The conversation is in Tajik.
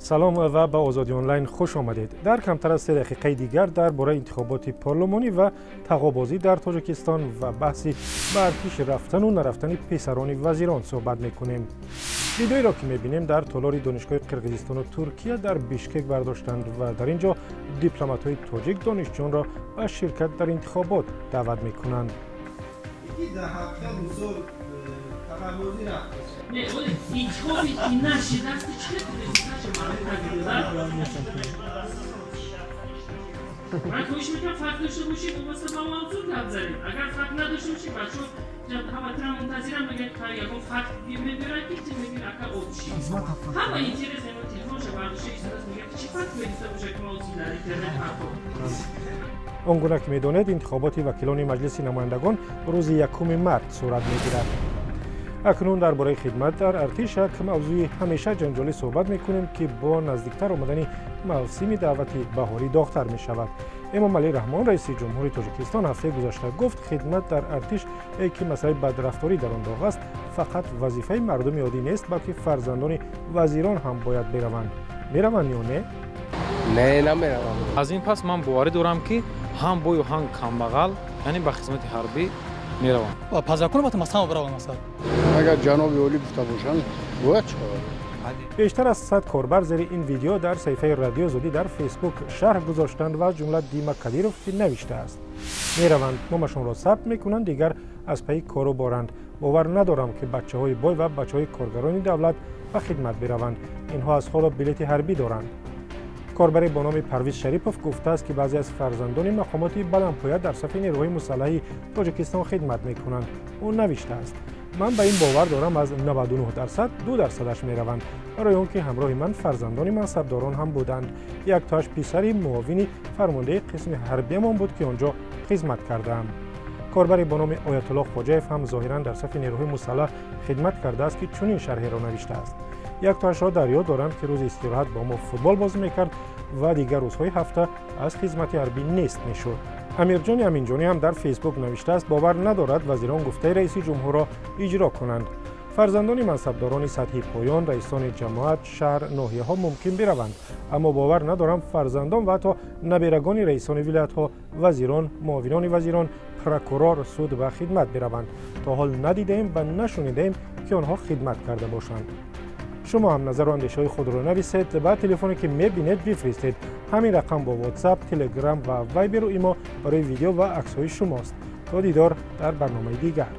Салом ва ба Озодӣ Онлайн хуш омадед. Дар камтар аз 3 дақиқаи дигар дар бораи интихоботи парлумонӣ ва тағобозӣ дар Тоҷикистон ва баҳси ба артиш рафтану нарафтани писарони вазирон суҳбат мекунем. Видеоеро ки мебинем, дар толори донишгоҳи Қирғизистону Туркия дар Бишкек бардоштанд ва дар ин ҷо дипломатҳои тоҷик донишҷӯёнро ба ширкат дар интихобот даъват мекунанд. Ман хоҳиш мекунам, фарқ дошта бошед, вобаста ба мавзӯъ гап занем. Агар фарқ надошта бошед, бачаҳо ҳаматра мунтазирам, мегӯяд, ягон факт мебиёрад, ки ту мегӯи, ака, об чӣ ҳама интерес телефонша бардошта истодааст, мегӯяд, чӣ факт медоста бошад, ки ма дар интернет ҳарфо. Он гуна ки медонед, интихоботи вакилони Маҷлиси намояндагон рӯзи 1 март сурат мегирад. Акнун дар бораи хидмат дар артиш, як мавзӯи ҳамеша ҷанҷолӣ, суҳбат мекунем, ки бо наздиктар омадани мавсими даъвати баҳорӣ доғтар мешавад. Эмомалӣ Раҳмон, раиси ҷумҳури Тоҷикистон, ҳафтаи гузашта гуфт, хидмат дар артиш, ки масъалаи бадрафторӣ дар он доғ аст, фақат вазифаи мардуми оддӣ нест, балки фарзандони вазирон ҳам бояд бираванд. Мераванд ё не? Не, намеравам. Аз ин пас ман боварӣ дорам, ки ҳам бою, ҳам камбағал, яъне ба хизмати ҳарбӣ мераванд. По закону масалан бираванд, масалан. Агар ҷаноби олӣ гуфта бошанд, бояд шавад. Бештар аз 100 корбар зери ин видео дар саҳифаи Радиои Озодӣ дар Фейсбук шарҳ гузоштанд ва аз ҷумла Дима Кадиров, ки навиштааст: «Мераванд, номашонро сабт мекунанд, дигар аз пайи кору боранд. Бовар надорам, ки бачаҳои бой ва бачаҳои коргарони давлат ба хидмат бираванд. Инҳо аз ҳоло билети ҳарбӣ доранд». Корбаре бо номи Парвиз Шарипов гуфтааст, ки баъзе аз фарзандони мақомоти баландпоя дар сафи нерӯҳои мусаллаҳи Тоҷикистон хидмат мекунанд. Ӯ навиштааст: «Ман ба ин бовар дорам, аз 99% 2 дарсадаш мераванд, барои он ки ҳамроҳи ман фарзандони мансабдорон ҳам буданд. Яктоаш писари муовини фармондеҳи қисми ҳарбиямон буд, ки он ҷо хизмат кардаам». Корбаре бо номи Оятулло Хоҷаев ҳам зоҳиран дар сафи нерӯҳои мусаллаҳ хидмат кардааст, ки чунин шарҳеро навиштааст: «Яктоашро дар ёд дорам, ки рӯзи истироҳат бо мо футбол бозӣ мекард ва дигар рӯзҳои ҳафта аз хизмати ҳарбӣ нест мешуд». Амирҷони Аминҷонӣ ҳам дар Фейсбук навиштааст, бовар надорад вазирон гуфтаи раиси ҷумҳурро иҷро кунанд. Фарзандони мансабдорони сатҳи поён, раисони ҷамоат, шаҳр, ноҳияҳо мумкин бираванд, аммо бовар надорам фарзандон ва ҳатто наберагони раисони вилоятҳо, вазирон, муовинони вазирон, прокурор, суд ба хидмат бираванд. То ҳол надидаем ва нашунидаем, ки онҳо хидмат карда бошанд. Шумо ҳам назару андешаҳои худро нависед, ба телефоне, ки мебинед, бифиристед. Ҳамин рақам бо Ватсап, Телеграм ва Вайберу Имо барои видео ва аксҳои шумост. То дидор дар барномаи дигар.